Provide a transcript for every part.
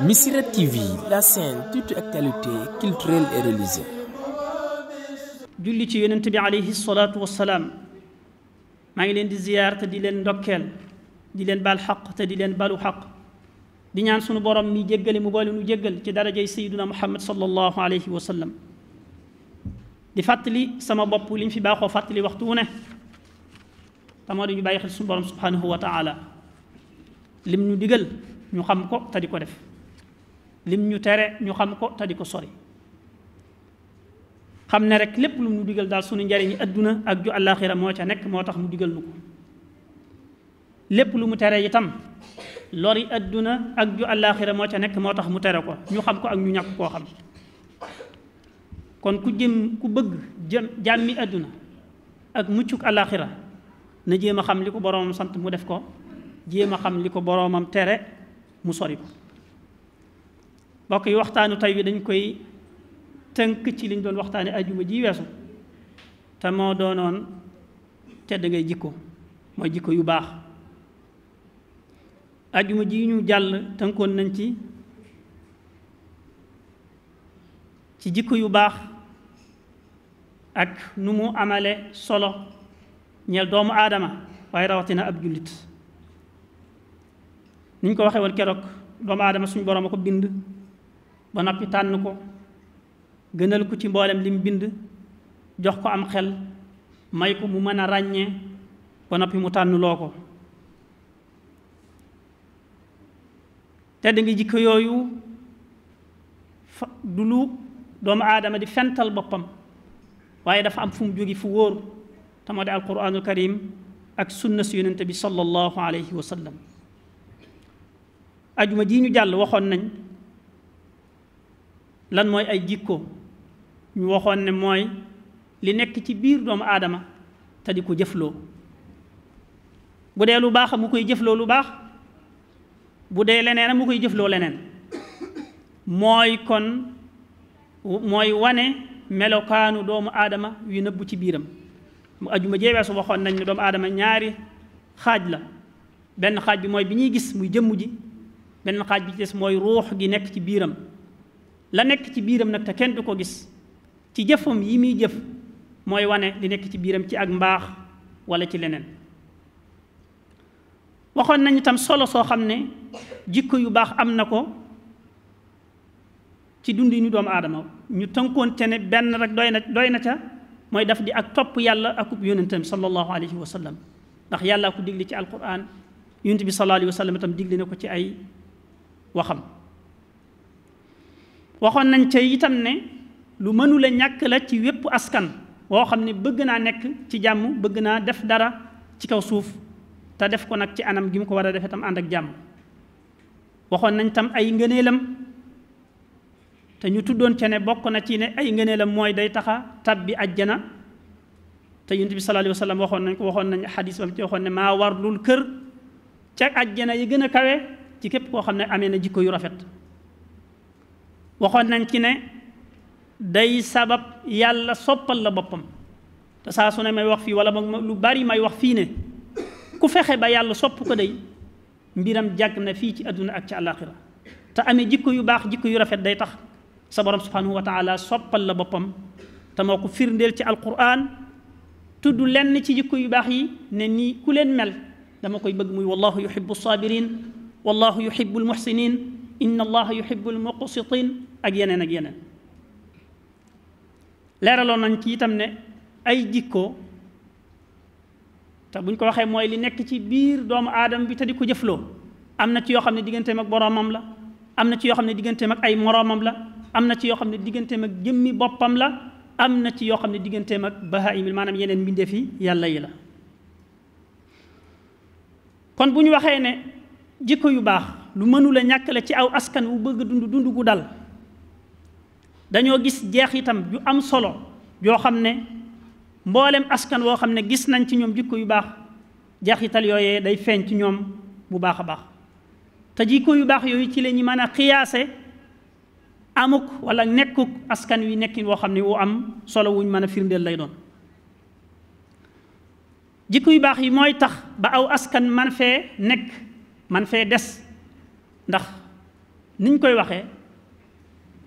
Missirah TV, la chaîne toute actualité culturelle et religieuse. julli ci yonent bi alayhi salaatu wassalaam maa ngi leen di ziyaar te di leen ndokkeel di leen baal xaq te di leen balu xaq di ñaan sunu borom mi jéggale mu boole nu jéggal ci darajay sayyiduna Muhammad sallallahu alayhi wa sallam di fàttali sama bopp li ñu fi baaxoo fàttali waxtu wu ne tamoo dañu bàyyi xel sunu borom subhanahu wa taala lim ñu digal ñu xam ko te di ko def lim ñu tere ñu xam ko te di ko sori xam ne rek lépp lu mu digal daal sunu njariñi adduna ak ju àllaaxira moo ca nekk moo tax mu digal nu ko lépp lu mu tere itam lori adduna ak ju àllaaxira moo ca nekk moo tax mu tere ko ñu xam ko ak ñu ñàkk koo xam kon ku bëgg jàmmi adduna ak muccuk àllaaxira na jéem a xam li ko boroomam sant mu def ko jéem a xam li ko boroomam tere mu sori ko mbokk yi waxtaanu tey wi dañ koy tënk ci liñ doon waxtaane ajuma ji weesu te moo doonoon tedd ngay jikko mooy jikko yu baax ajuma ji ñu jàll tënkoon nañ ci jikko yu baax ak nu mu amale solo ñeel doomu aadama waaye rawatina ab jullit niñ ko waxee woon keroog doomu aadama suñu borom a ko bind ba noppi tànn ko gënal ko ci mboolem lim bind jox ko am xel may ko mu mën a ràññee ba noppi mu tànn loo ko tedd nga jikko yooyu du lu doomu aadama di fental boppam waaye dafa am fu mu jóge fu wóor te moo di alquraanul karim ak sunna si yonente bi sallallahu alayhi wa sallam ajuma ji ñu jàll waxoon nañ lan mooy ay jikko ñu waxoon ne mooy li nekk ci biir doomu aadama te di ko jëfloo bu dee lu baax mu koy jëfloo lu baax bu dee leneen mu koy jëfloo leneen mooy wane melokaanu doomu aadama yu nëbbu ci biiram mu ajuma jeeweesu waxoon nañ ne doomu aadama ñaari xaaj la benn xaaj bi mooy bi ñuy gis muy jëmm ji benn xaaj bi ci des mooy ruux gi nekk ci biiram la nekk ci biiram nag te kenn du ko gis ci jëfam yi muy jëf mooy wane li nekk ci biiram ci ak mbaax wala ci leneen waxoon nañu tam solo soo xam ne jikko yu baax am na ko ci dundinu doomu aadama ñu tënkoon te ne benn rek doy na ca mooy daf di ak topp yàlla akub yonentam sallallahu alayhi wa sallam ndax yàlla ko digli ci alquran yonent bi sallallahu alayhi wa sallam itam digli na ko ci ay waxam waxoon nañ ca itam ne lu mënula ñàkk la ci wépp askan woo xam ne bëgg naa nekk ci jàmm bëgg naa def dara ci kaw suuf te def ko nag ci anam gi mu ko war a defee tam ànd ak jàmm waxoon nañ tam ay ngëneelam te ñu tuddoon ca ne bokk na ci ne ay ngëneelam mooy day taxa tabbi ajjana te yonent bi sallallahu alayhi wa sallam waxoon nañ xadis bam ci waxoon ne maa warlul kër ca ajjana yi gën a kawe ci képp koo xam ne amee na jikko yu rafet waxoon nañ ci ne day sabab yàlla soppal la boppam te saa su ne may wax fii wala lu bari may wax fii ne ku fexe ba yàlla sopp ko day mbiram jàgg na fii ci àdduna ak ci àllaaxira te amee jikko yu baax jikko yu rafet day tax sa borom subhanahu wa taala soppal la boppam te moo ko firndeel ci alquran tudd lenn ci jikko yu baax yi ne nii ku leen mel dama koy bëgg muy wallahu yuhibbu sabirin wallahu yuhibbu almuhsinin inna allaha yuhibbu almuqsitin ak yeneen leeraloon nañ ci itam ne ay jikko te buñ ko waxee mooy li nekk ci biir doomu aadama bi te di ko jëfloo am na ci yoo xam ne digganteem ak boroomam la am na ci yoo xam ne digganteem ak ay moroomam la am na ci yoo xam ne digganteem ak jëmmi boppam la am na ci yoo xam ne digganteem ak bahaayim maanaam yeneen mbindeef yi yàlla yi la kon bu ñu waxee ne jikko yu baax lu mënula ñàkk la ci aw askan wu bëgg dund gu dal dañoo gis jeexitam ju am solo yoo xam ne mboolem askan woo xam ne gis nañ ci ñoom jikko yu baax jeexital yooyee day feeñ ci ñoom bu baax a baax te jikko yu baax yooyu ci la ñu mën a xiyaase amuk wala nekkuk askan wi nekkin woo xam ne wu am solo wuñ mën a firndeel lay doon jikko yu baax yi mooy tax ba aw askan man fee nekk man fee des ndax niñ koy waxee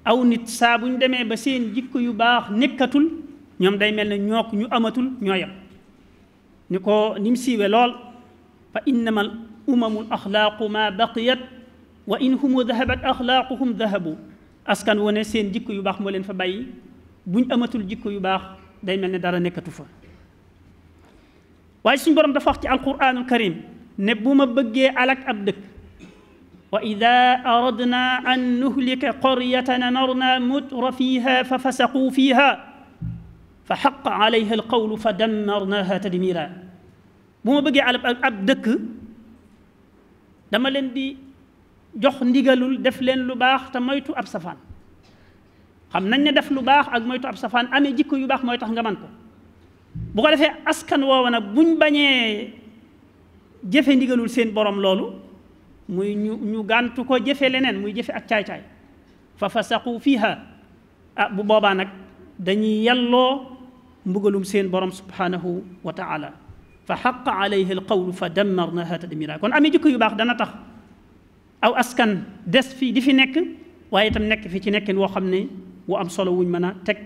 aw nit saa buñ demee ba seen jikko yu baax nekkatul ñoom day mel ne ñook ñu amatul ñoo yem ni mu siiwe lool fa innamal umamul axlaaqu ma baqiyat wa in humu dahabat axlaaquhum dahabu askan wone seen jikko yu baax moo leen fa bàyyi buñ amatul jikko yu baax day mel ne dara nekkatu fa waaye suñu borom dafa wax ci alquranul karim ne bu ma bëggee alak ab dëkk wa ida aradna an nuhlika qaryatan amarna mutra fiha fa fasaquu fiha fa xaqa alayha alqawlu fa dammarnaha tadmira bu ma bëggee alak ab dëkk dama leen di jox ndigalul def leen lu baax te moytu ab safaan xam nañ ne def lu baax ak moytu ab safaan amee jikko yu baax mooy tax nga man ko bu ko defee askan woowa nag buñ bañee jëfe ndigalul seen borom loolu muy ñu gàntu ko jëfe leneen muy jëfe ak caay-caay fa fasaqu fiha bu boobaa nag dañuy yelloo mbugalum seen borom subhanahu wa taala fa xaqa alayhi alqawlu fa dammarnaha tadmira kon amee jikko yu baax dana tax aw askan des fi di fi nekk waaye itam nekk fi ci nekkin woo xam ne wu am solo wuñ mën a teg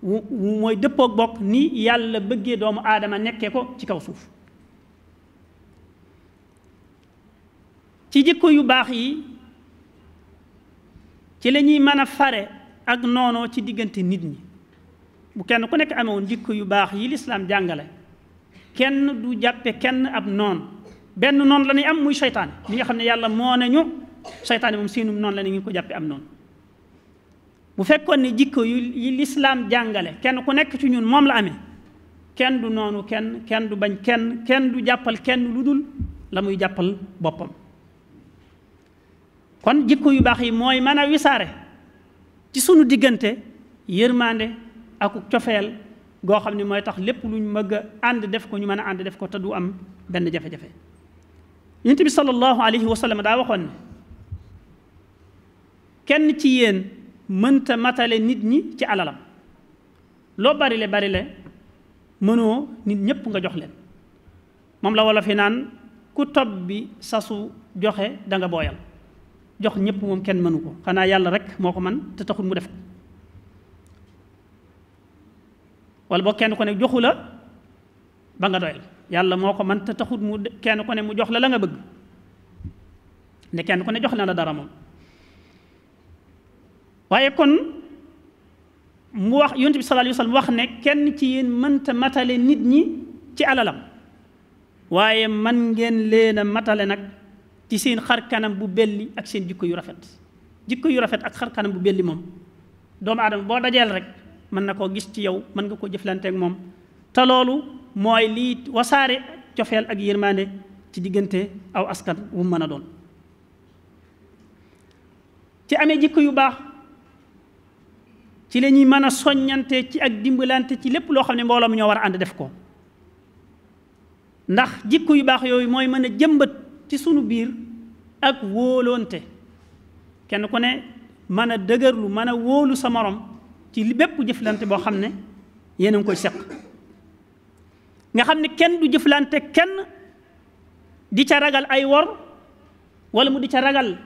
mooy dëppoog bokk ni yàlla bëggee doomu aadama nekkee ko ci kaw suuf ci jikko yu baax yi ci la ñuy mën a fare ak noonoo ci diggante nit ñi bu kenn ku nekk amewoon jikko yu baax yi lislaam jàngale kenn du jàppe kenn ab noon benn noonu la ñuy am muy seytaane li nga xam ne yàlla moo nañu seytaane moom seenum noonu la ñu ko jàppe am noonu bu fekkoon ne jikko yi lislaam jàngale kenn ku nekk ci ñun moom la amee kenn du noonu kenn du bañ kenn du jàppal kenn lu dul la muy jàppal boppam kon jikko yu baax yi mooy mën a wisaare ci sunu diggante yërmande ak cofeel goo xam ne mooy tax lépp luñ mëgg a ànd def ko ñu mën a ànd def ko te du am benn jafe-jafe yonent bi sallallahu alayhi wa sallam daa waxoon ne kenn ci yéen mënta matale nit ñi ci alalam loo bari le mënoo nit ñépp nga jox leen moom la wala fi naan ku topp bi sasu joxe da nga booyal jox ñépp moom kenn mënu ko xanaa yàlla rek moo ko man te taxul mu def ko wala boo kenn ko ne joxu la ba nga doyal yàlla moo ko man te taxul mu kenn ko ne mu jox la nga bëgg ne kenn ko ne jox na la dara moom waaye kon mu wax yonent bi sallallahu alayhi wa sallam wax ne kenn ci yéen mënta matale nit ñi ci alalam waaye man ngeen leen a matale nag ci seen xar kanam bu belli ak seen jikko yu rafet ak xar kanam bu belli moom doomu aadama boo dajeel rek mën na koo gis ci yow mën nga koo jëflanteek moom te loolu mooy lii wasaare cofeel ak yërmande ci diggante aw askan wu mën a doon ci amee jikko yu baax ci la ñuy mën a soññante ci ak dimbalante ci lépp loo xam ne mbooloo mi ñoo war a ànd def ko ndax jikko yu baax yooyu mooy mën a jëmbat ci sunu biir ak wóoloonte kenn ku ne mën a dëgërlu mën a wóolu sa morom ci li bépp jëflante boo xam ne yéen a ngi koy seq nga xam ne kenn du jëflante kenn di ca ragal ay wor wala mu di ca ragal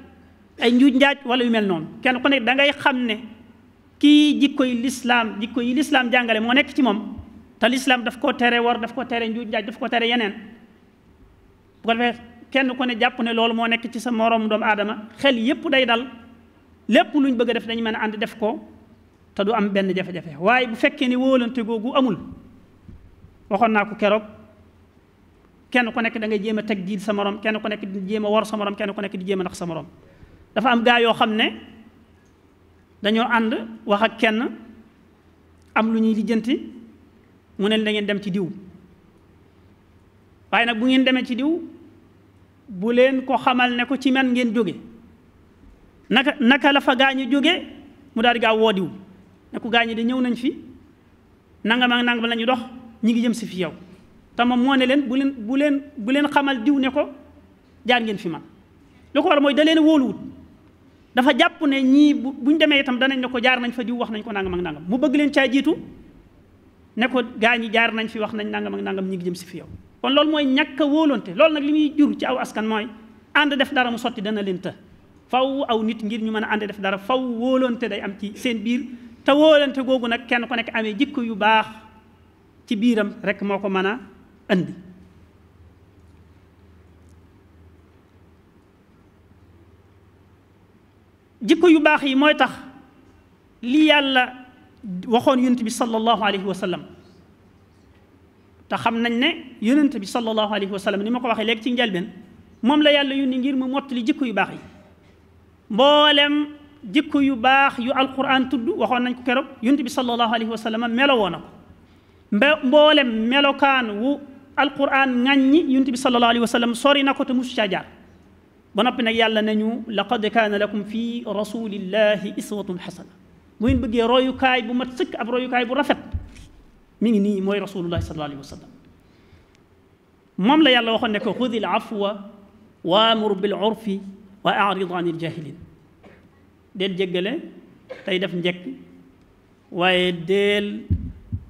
ay njuuj njaaj wala yu mel noonu kenn ku nekk da ngay xam ne kii jikko yi lislaam jàngale moo nekk ci moom te lislaam daf koo tere wor daf ko tere njuuj njaaj daf ko tere yeneen bu ko defee kenn ku ne jàpp ne loolu moo nekk ci sa moroom doomu aadama xel yépp day dal lépp luñ bëgg a def dañu mën a ànd def ko te du am benn jafe-jafe waaye bu fekkee ni wóolante googu amul waxoon naa ko keroog kenn ku nekk da ngay jéem a teg jiit sa morom kenn ku nekk di jéem a wor sa morom kenn ku nekk di jéem a nax sa morom dafa am gaa yoo xam ne dañoo ànd wax ak kenn am lu ñuy lijjanti mu ne da ngeen dem ci diw waaye nag bu ngeen demee ci diw bu leen ko xamal ne ko ci man ngeen jóge naka la fa gaañu jóge mu daal di gaaw woo diw ne ko gaañu de ñëw nañ fi nangam ak nangam la ñu dox ñi ngi jëm si fi yow te moom moo ne leen bu leen xamal diw ne ko jaar ngeen fi man lu ko war mooy da leen wóoluwut dafa jàpp ne ñii buñ demee itam danañ ne ko jaar nañ fa diw wax nañ ko nangam ak nangam mu bëgg leen caa jiitu ne ko gaañi jaar nañ fi wax nañ nangam ak nangam ñi ngi jëm si fi yow kon loolu mooy ñàkk a wóolonte loolu nag li muy jur ci aw askan mooy ànd def dara mu sotti dana leen të faw aw nit ngir ñu mën a ànd def dara faw wóolonte day am ci seen biir te wóolonte googu nag kenn ku nekk amee jikko yu baax ci biiram rek moo ko mën a andi jikko yu baax yi mooy tax li yàlla waxoon yonent bi sallallahu alayhi wa sallam te xam nañ ne yonent bi sallallahu alayhi wa sallam ni ma ko waxee léegi ci njëlbeen moom la yàlla yónni ngir mu mottali jikko yu baax yi mboolem jikko yu baax yu alquran tudd waxoon nañ ko keroog yonent bi sallallahu alayhi wa sallam melowoo na ko mboolem melokaan wu alquran ŋàññi yonent bi sallallahu alayhi wa sallam sori na ko te musu caa jaar ba noppi nag yàlla nañu laqad kaana lakum fi rasulillahi iswatun xasana bu ngeen bëggee royukaay bu mat sëkk ab royukaay bu rafet mi ngi nii mooy rasulullahi sallallahu alayhi wa sallam moom la yàlla waxoon ne ko xudil afwa waamur bil urfi wa a'rid anil jahilin del jéggale tey def njekk waaye del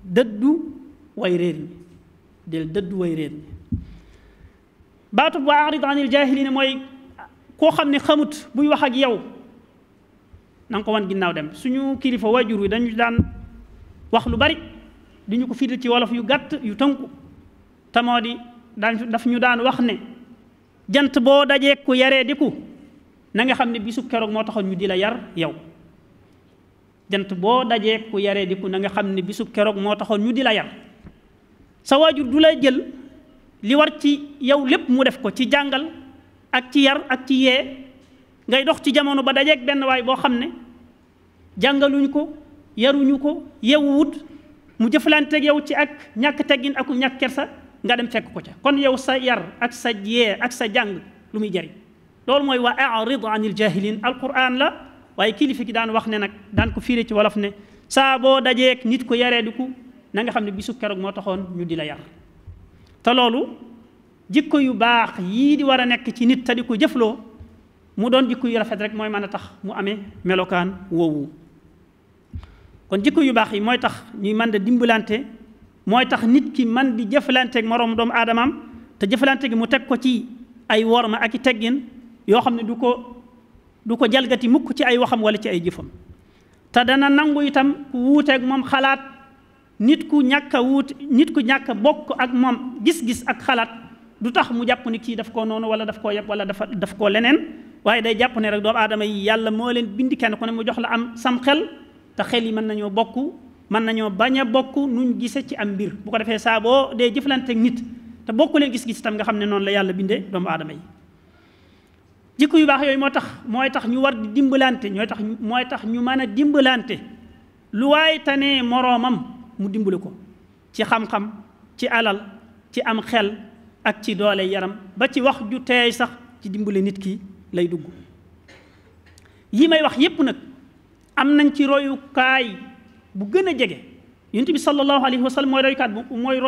dëddu way réer ñi del dëddu way réer ñi baatub wa a'rid anil jahilin mooy koo xam ne xamut buy wax ak yow na nga ko wan ginnaaw dem suñu kilifa waajur wi dañu daan wax lu bari di ñu ko fiital ci wolof yu gàtt yu tënku te moo di daf ñu daan wax ne jant boo dajee ku yaree di ku na nga xam ne bisub keroog moo taxoon ñu di la yar yow jant boo dajee ku yaree di ku na nga xam ne bisub keroog moo taxoon ñu di la yar sa waajur du lay jël li war ci yow lépp mu def ko ci jàngal ak ci yar ak ci yee ngay dox ci jamono ba dajeeg benn waay boo xam ne jàngaluñ ko yaruñu ko yewwut mu jëflanteeg yow ci ak ñàkk teggin ak ñàkk kersa nga dem fekk ko ca kon yow sa yar ak sa yee ak sa jàng lu muy jariñ loolu mooy wa a'rid anil jahilin alquran la waaye kilifa gi daan wax ne nag daan ko fiire ci wolof ne saa boo dajeeg nit ko yaree di ko na nga xam ne bisu keroog moo taxoon ñu di la yar te loolu jikko yu baax yii di war a nekk ci nit te di ko jëfloo mu doon jikko yu rafet rek mooy mën a tax mu amee melokaan woowu kon jikko yu baax yi mooy tax ñuy mën da dimbalante mooy tax nit ki man di jëflanteeg moroom doomu aadamaam te jëflante gi mu teg ko ci ay worma ak i teggin yoo xam ne du ko jalgati mukk ci ay waxam wala ci ay jëfam te dana nangu itam ku wuuteeg moom xalaat nit ku ñàkk a bokk ak moom gis-gis ak xalaat du tax mu jàpp ni kii daf koo noonu wala daf koo yeb wala daf koo leneen waaye day jàpp ne rek doomu aadama yi yàlla moo leen bindi kenn ku ne mu jox la am sam xel te xel yi mën nañoo bokk mën nañoo bañ a bokk nuñ gise ci am mbir bu ko defee saa boo dee jëflanteeg nit te bokku leen gis-gis itam nga xam ne noonu la yàlla bindee doomu aadama yi jikko yu baax yooyu mooy tax ñu war di dimbalante mooy tax ñu mën a dimbalante lu waay tane moroomam mu dimbale ko ci xam-xam ci alal ci am xel ak ci doole yaram ba ci wax ju teey sax ci dimbale nit ki lay dugg yi may wax yépp nag am nañ ci royukaay bu gën a jege yonent bi sallallahu alayhi wa sallam mooy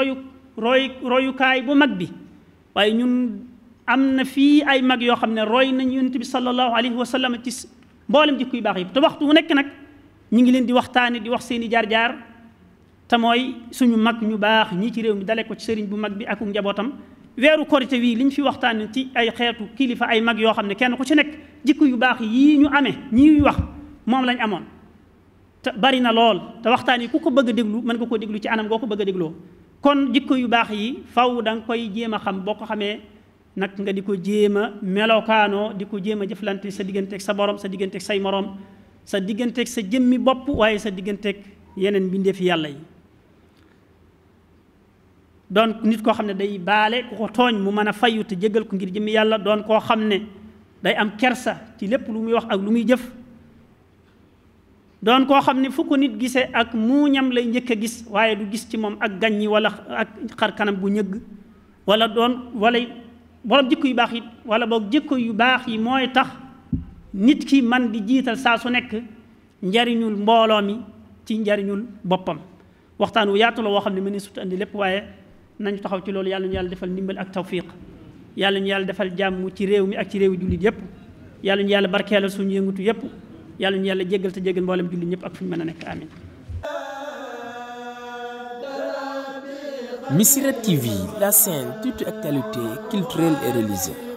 royukaay bu mag bi waaye ñun am na fii ay mag yoo xam ne roy nañ yonent bi sallallahu alayhi wa sallam ci mboolem jikko yu baax yi te waxtu wu nekk nag ñu ngi leen di waxtaane di wax seeni jaar-jaar te mooy suñu mag ñu baax ñii ci réew mi dale ko ci sëriñ bu mag bi ak njabootam weeru korité wii li ñu fi waxtaane ci ay xeetu kilifa ay mag yoo xam ne kenn ku ci nekk jikko yu baax yii ñu amee ñii wax moom lañ amoon te bari na lool te waxtaan yi ku ko bëgg a déglu mën nga koo déglu ci anam goo ko bëgg a dégloo kon jikko yu baax yi faw da nga koy jéem a xam boo ko xamee nag nga di ko jéem a melokaanoo di ko jéem a jëflante sa digganteeg sa borom sa digganteeg say moroom sa digganteeg sa jëmmi bopp waaye sa digganteeg yeneen mbindeefi yàlla yi doon nit koo xam ne day baale ku ko tooñ mu mën a fayu te jégal ko ngir jëmmi yàlla doon koo xam ne day am kersa ci lépp lu muy wax ak lu muy jëf doon koo xam ne fu ko nit gisee ak muuñam lay njëkk a gis waaye du gis ci moom ak gàññi wala ak xar kanam bu ñëgg wala borom jikko yu baax yi wala boog jikko yu baax yi mooy tax nit ki man di jiital saa su nekk njariñul mbooloo mi ci njariñul boppam waxtaan wu yaatu la woo xam ne mën sut andi lépp waaye nañu taxaw ci loolu yàlla ñu yàlla defal ndimbal ak tawfiq yàlla ñu yàlla defal jàmm ci réew mi ak ci réewi jullit yépp yàlla ñu yàlla barkeelal suñu yëngutu yépp yàlla ñu yàlla jéggal te jéggal mboolem jullit ñëpp ak fu ñu mën a nekk amin. Missirah TV, la chaîne toute actualité culturelle et religieuse.